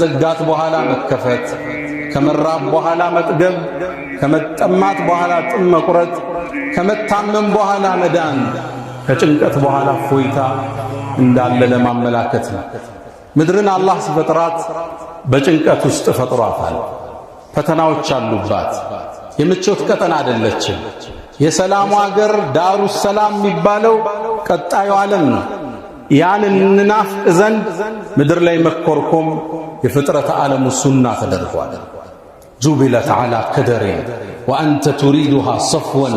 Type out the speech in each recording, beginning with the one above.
ከመዘጋት በኋላ መከፈት፣ ከመራብ በኋላ መጥገብ፣ ከመጠማት በኋላ ጥም መቁረጥ፣ ከመታመም በኋላ መዳን፣ ከጭንቀት በኋላ እፎይታ እንዳለ ለማመላከት ነው። ምድርን አላህ ሲፈጥራት በጭንቀት ውስጥ ፈጥሯታል። ፈተናዎች አሉባት። የምቾት ቀጠና አይደለችም። የሰላሙ አገር ዳሩ ሰላም የሚባለው ቀጣዩ ዓለም ነው። ያን እንናፍቅ ዘንድ ምድር ላይ መኮርኮም የፍጥረተ ዓለሙ ሱና ተደርጓል። جبلت على كدر وأنت تريدها صفوا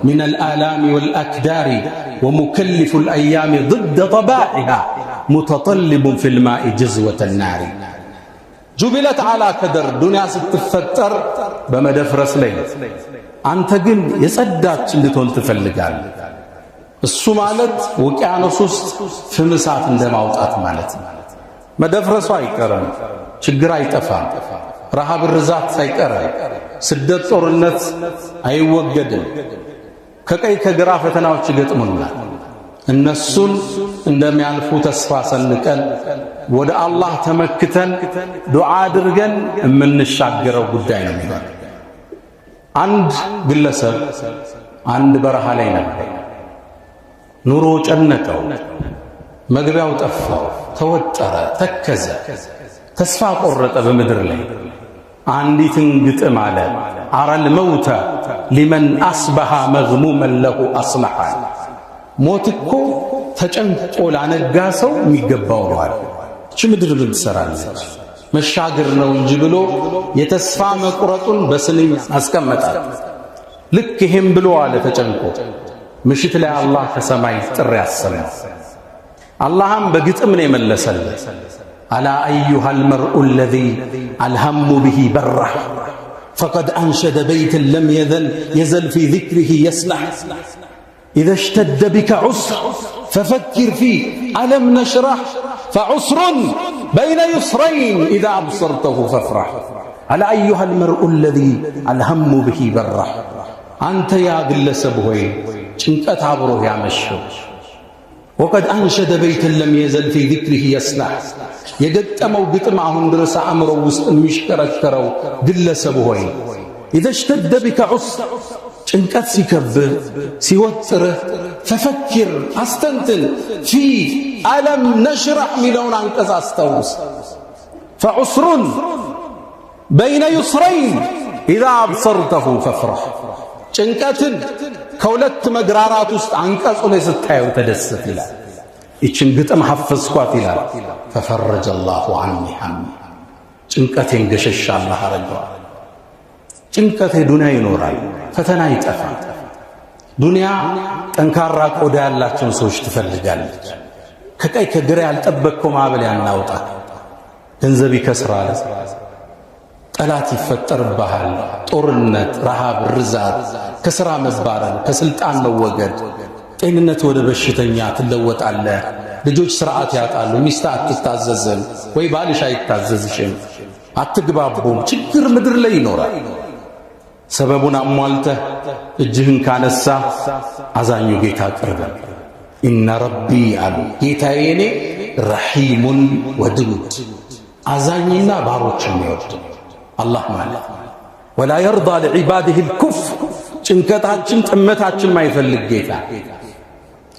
من الآلام والأكدار ومكلف الأيام ضد طبائعها متطلب في الماء جزوة النار። جبلت على كدر ዱንያ ስትፈጠር በመደፍረስ ላይ፣ አንተ ግን የጸዳች እንድትሆን ትፈልጋለህ። እሱ ማለት ውቅያኖስ ውስጥ ፍም እሳት እንደማውጣት ማለት ነው። መደፍረሱ አይቀርም፣ ችግር አይጠፋም፣ ረሃብ ርዛት አይቀርም፣ ስደት ጦርነት አይወገድም። ከቀኝ ከግራ ፈተናዎች ይገጥሙናል። እነሱን እንደሚያልፉ ተስፋ ሰንቀን ወደ አላህ ተመክተን ዱዓ አድርገን የምንሻገረው ጉዳይ ነው የሚሆነው። አንድ ግለሰብ አንድ በረሃ ላይ ነበር። ኑሮ ጨነቀው፣ መግቢያው ጠፋው፣ ተወጠረ፣ ተከዘ፣ ተስፋ ቆረጠ። በምድር ላይ አንዲትን ግጥም አለ። أرى الموت لمن أصبح مغموما له أصلح። ሞት እኮ ተጨንቆ ላነጋ ሰው የሚገባው ነው አለ። እቺ ምድር ምን ትሰራለች? መሻገር ነው እንጂ ብሎ የተስፋ መቁረጡን በስንኝ አስቀመጣት። ልክ ይሄም ብሎ አለ ተጨንቆ። ምሽት ላይ አላህ ከሰማይ ጥሪ አሰማ። አላህም በግጥም ነው የመለሰለት። ألا أيها المرء الذي الهم به برح فقد أنشد بيتا لم يزل في ذكره يصلح إذا اشتد بك عسر ففكر في ألم نشرح فعسر بين يسرين إذا أبصرته فافرح። ألا أيها المرء الذي الهم به برح፣ አንተ ያ ግለሰብ ሆይ ጭንቀት አብሮህ ያመሸው፣ وقد أنشد بيتا لم يزل في ذكره يصلح፣ የገጠመው ግጥም አሁን ድረስ አእምሮው ውስጥ የሚሽከረከረው ግለሰብ ሆይ፣ إذا اشتد بك عسر፣ ጭንቀት ሲከብህ ሲወጥርህ፣ ففكر አስተንትን፣ في ألم نشرح ሚለውን አንቀጽ አስታውስ። فعسر بين يسرين إذا أبصرته فافرح፣ ጭንቀትን ከሁለት መግራራት ውስጥ አንቀጹ ላይ ስታየው ተደሰት ይላል። ይችን ግጥም ሐፈዝኳት ይላል። ففرج الله عني همي፣ ጭንቀቴን ገሸሽ አላህ አረገዋል። ጭንቀቴ ዱንያ ይኖራል፣ ፈተና ይጠፋል። ዱንያ ጠንካራ ቆዳ ያላቸውን ሰዎች ትፈልጋለች። ከቀኝ ከግራ ያልጠበቅከው ማዕበል ያናውጣል። ገንዘብ ይከስራል፣ ጠላት ይፈጠርብሃል። ጦርነት፣ ረሃብ፣ ርዛት፣ ከስራ መባረር፣ ከስልጣን መወገድ፣ ጤንነት ወደ በሽተኛ ትለወጣለህ። ልጆች ስርዓት ያጣሉ። ሚስት አትታዘዝም ወይ ባልሽ አይታዘዝሽም፣ አትግባቡም። ችግር ምድር ላይ ይኖራል። ሰበቡን አሟልተህ እጅህን ካነሳ አዛኙ ጌታ ቅርብ። إن ربي አሉ ጌታዬ እኔ رحيم ودود አዛኝና ባሮች የሚወድ አላህ ማለት ولا يرضى لعباده الكفر፣ ጭንቀታችን ጥመታችን ማይፈልግ ጌታ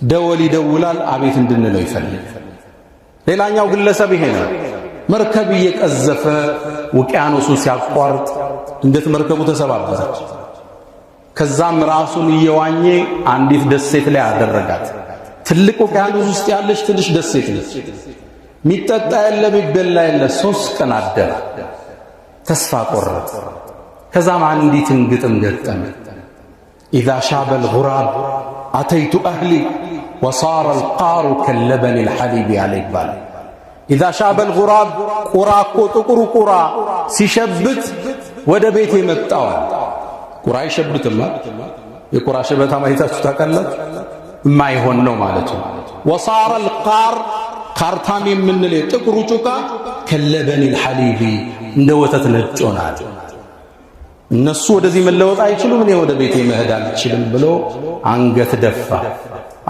ደወል ይደውላል፣ አቤት እንድንለው ይፈልግ። ሌላኛው ግለሰብ ይሄ ነው። መርከብ እየቀዘፈ ውቅያኖሱን ሲያቋርጥ እንዴት መርከቡ ተሰባበረች። ከዛም ራሱን እየዋኘ አንዲት ደሴት ላይ አደረጋት። ትልቅ ውቅያኖስ ውስጥ ያለች ትንሽ ደሴት ነች። ሚጠጣ የለ ሚበላ የለ። 3 ቀን አደረ። ተስፋ ቆረጠ። ከዛም አንዲትን ግጥም ገጠመ። إذا شاب الغراب أتيت أهلي وصار القار كاللبن الحليب ያለ ይባላል። إذا شاب الغراب ቁራ እኮ ጥቁሩ ቁራ ሲሸብት ወደ ቤት የመጣዋል። ቁራ አይሸብትማ። የቁራ ሸበታ ማየታችሁ ታውቃላችሁ? የማይሆን ነው ማለት ነው። وصار القار ካርታም የምንል ጥቁሩ ጩቃ كاللبن الحليب እንደ ወተት ነጭ ሆናል። እነሱ ወደዚህ መለወጥ አይችሉም፣ እኔ ወደ ቤቴ መሄድ አልችልም ብሎ አንገት ደፋ።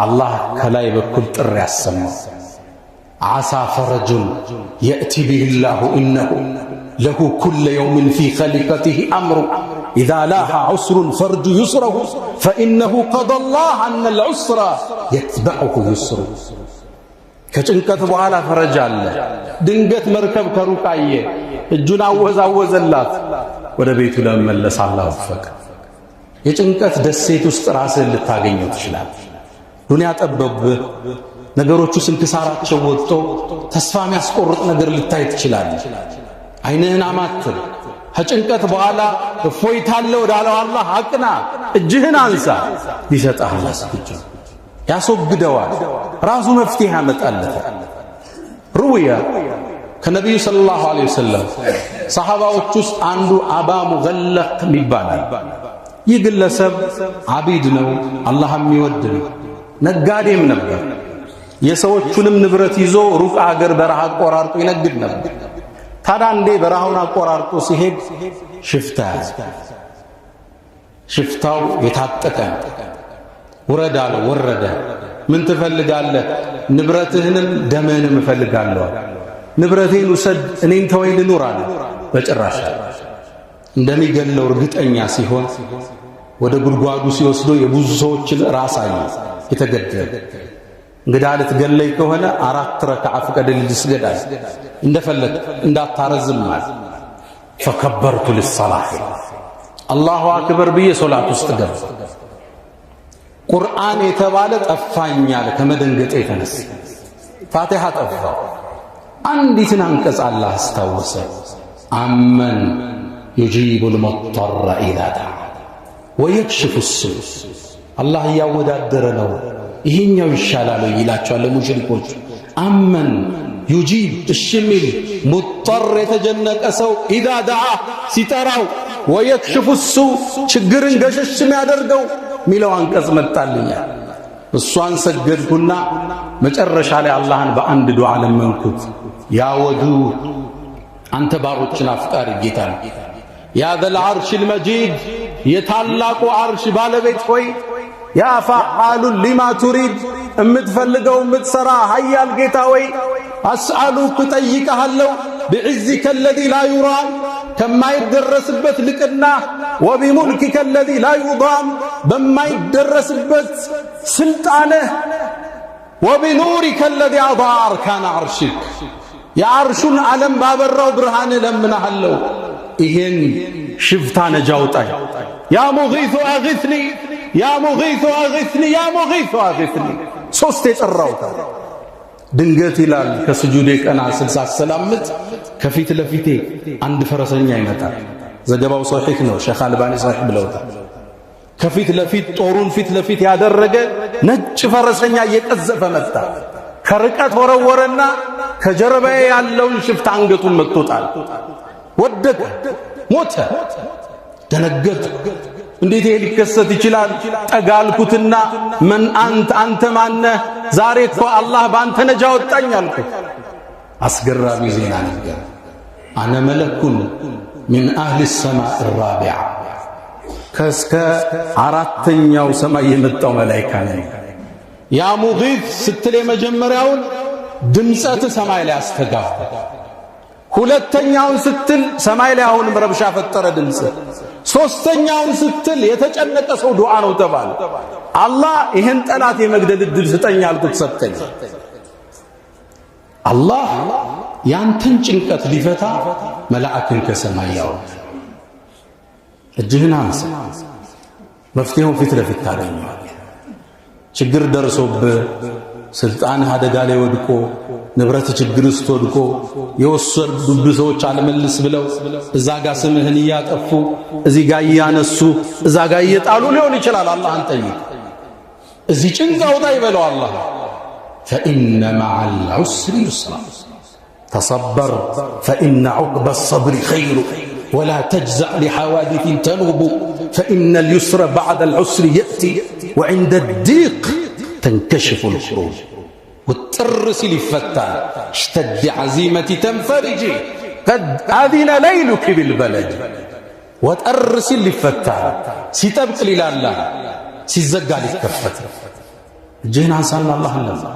አላህ ከላይ በኩል ጥሪ ያሰማው። عسى فرج يأتي به الله إنه له كل يوم في خليقته أمر إذا لاح عسر فرج يسره فإنه قضى الله أن العسر يتبعه يسر። ከጭንቀት በኋላ ፈረጅ አለ። ድንገት መርከብ ከሩቅ አየ። እጁን አወዛወዘላት። ወደ ቤቱ ለመመለስ አላህ ወፈቀ። የጭንቀት ደሴት ውስጥ ራስህን ልታገኘው ትችላለህ። ዱንያ ጠበብህ፣ ነገሮቹ ስንክሳራቸው ወጥቶ ተስፋ የሚያስቆርጥ ነገር ልታይ ትችላለህ። አይንህን አማትር። ከጭንቀት በኋላ እፎይታ አለ ወዳለው አላህ አቅና፣ እጅህን አንሳ። ሊሰጥህ አላህ ዝግጁ ያስወግደዋል። ራሱ መፍትሄ ያመጣለታል። ሩውያ ከነቢዩ ሰለላሁ ዐለይሂ ወሰለም ሰሐባዎች ውስጥ አንዱ አባ ሙገለቅ ይባላል። ይህ ግለሰብ አቢድ ነው፣ አላህ የሚወድ ነው፣ ነጋዴም ነበር። የሰዎቹንም ንብረት ይዞ ሩቅ አገር በረሃ አቆራርጦ ይነግድ ነበር። ታዲያ እንዴ በረሃውን አቆራርጦ ሲሄድ ሽፍታ ያዘ። ሽፍታው የታጠቀ ነው። ውረድ አለው። ወረደ። ምን ትፈልጋለህ? ንብረትህንም ደምህንም እፈልጋለሁ። ንብረቴን ውሰድ፣ እኔን ተወኝ ልኑር አለ። በጭራሽ እንደሚገለው እርግጠኛ ሲሆን ወደ ጉድጓዱ ሲወስዶ የብዙ ሰዎችን ራስ አየ የተገደለ። እንግዳ ልትገለይ ከሆነ 4 ረክዓ ፍቀድልኝ ልስገድ አለ። እንደፈለግ እንዳታረዝም አለ። فكبرت للصلاة الله أكبر ብዬ ሶላት ውስጥ ገባ። ቁርአን የተባለ ጠፋኝ አለ ከመደንገጤ የተነሳ ፋቲሃ ጠፋ። አንዲትን አንቀጽ አላህ አስታወሰ። أمن يجيب المضطر إذا دعاه ويكشف السوء። አላህ እያወዳደረ ነው። ይሄኛው ይሻላል ይላቸዋል ለሙሽሪኮቹ። أمن يجيب እሺ የሚል مضطر የተጨነቀ ሰው إذا دعاه ሲጠራው፣ ويكشف السوء ችግርን ገሸሽ የሚያደርገው ሚለው አንቀጽ መጣልኛል። እሷን ሰገድኩና መጨረሻ ላይ አላህን በአንድ ዱዓ ለመንኩት። يا ودود አንተ ባሮችን አፍቃሪ ጌታ ነው። يا ذا العرش المجيد የታላቁ አርሽ ባለቤት ሆይ፣ يا فعال لما تريد እምትፈልገው እምትሠራ ሀያል ጌታ ሆይ፣ أسألك እጠይቅሃለሁ بعزك الذي لا يرام ከማይደረስበት ልቅና፣ وبملكك الذي لا يضام በማይደረስበት ስልጣንህ፣ وبنورك الذي أضاء أركان عرشك የአርሹን ዓለም ባበራው ብርሃን እለምንሃለሁ። ይሄን ሽፍታ ነጃ አውጣኝ። يا مغيث أغثني፣ يا مغيث أغثني፣ يا مغيث أغثني ሶስት የጠራውታል። ድንገት ይላል ከስጁዴ ቀና ስል ሳሰላምት ከፊት ለፊቴ አንድ ፈረሰኛ ይመጣል። ዘገባው ሰሒህ ነው፣ ሼኽ አልባኒ ሰሒህ ብለውታል። ከፊት ለፊት ጦሩን ፊት ለፊት ያደረገ ነጭ ፈረሰኛ እየቀዘፈ መጣ። ከርቀት ወረወረና ከጀርባዬ ያለውን ሽፍታ አንገቱን መጥቶታል። ወደቀ፣ ሞተ። ደነገጥኩ። እንዴት ይሄ ሊከሰት ይችላል? ጠጋልኩትና من أنت አንተ ማነህ? ዛሬ እኮ አላህ በአንተ ነጃ ወጣኝ አልኩት። አስገራሚ ዜና ነገር أنا ملك من أهل السماء الرابعة ከእስከ አራተኛው ሰማይ የመጣው መላይካ ነኝ። يا مغيث ስትል የመጀመሪያውን ድምፀት ሰማይ ላይ አስተጋባ። ሁለተኛውን ስትል ሰማይ ላይ አሁንም ረብሻ ፈጠረ ድምፅ። ሶስተኛውን ስትል የተጨነቀ ሰው ዱዓ ነው ተባለ። አላህ ይህን ጠላት የመግደል እድል ስጠኝ አልኩት፣ ሰጠኝ። አላህ ያንተን ጭንቀት ሊፈታ መላእክን ከሰማይ ያወርዳል። እጅህን አንሳ፣ መፍትሄውን ፊት ለፊት ታገኘዋለህ። ችግር ደርሶብህ ስልጣንህ አደጋ ላይ ወድቆ ንብረት ችግር ውስጥ ወድቆ የወሰዱብህ ሰዎች አልመልስ ብለው እዛ ጋ ስምህን እያጠፉ እዚህ ጋ እያነሱ እዛ ጋ እየጣሉ ሊሆን ይችላል። አላህን ጠይቅ። እዚህ ጭንቅ አውጣ ይበለው አላህ። فإن مع العسر يسرا تصبر فإن عقب الصبر خير ولا تجزع لحوادث تنوب فإن اليسر بعد العسر يأتي وعند الضيق تنكشف الكروب። ውጥር ሲል ይፈታል። اشتدي عزيمتي تنفرجي قد أذن ليلك بالبلج። ወጠር ሲል ይፈታል። ሲጠብቅ ሊላላ፣ ሲዘጋ ሊከፈት። እጅህን አንሳና አላህን ለምን።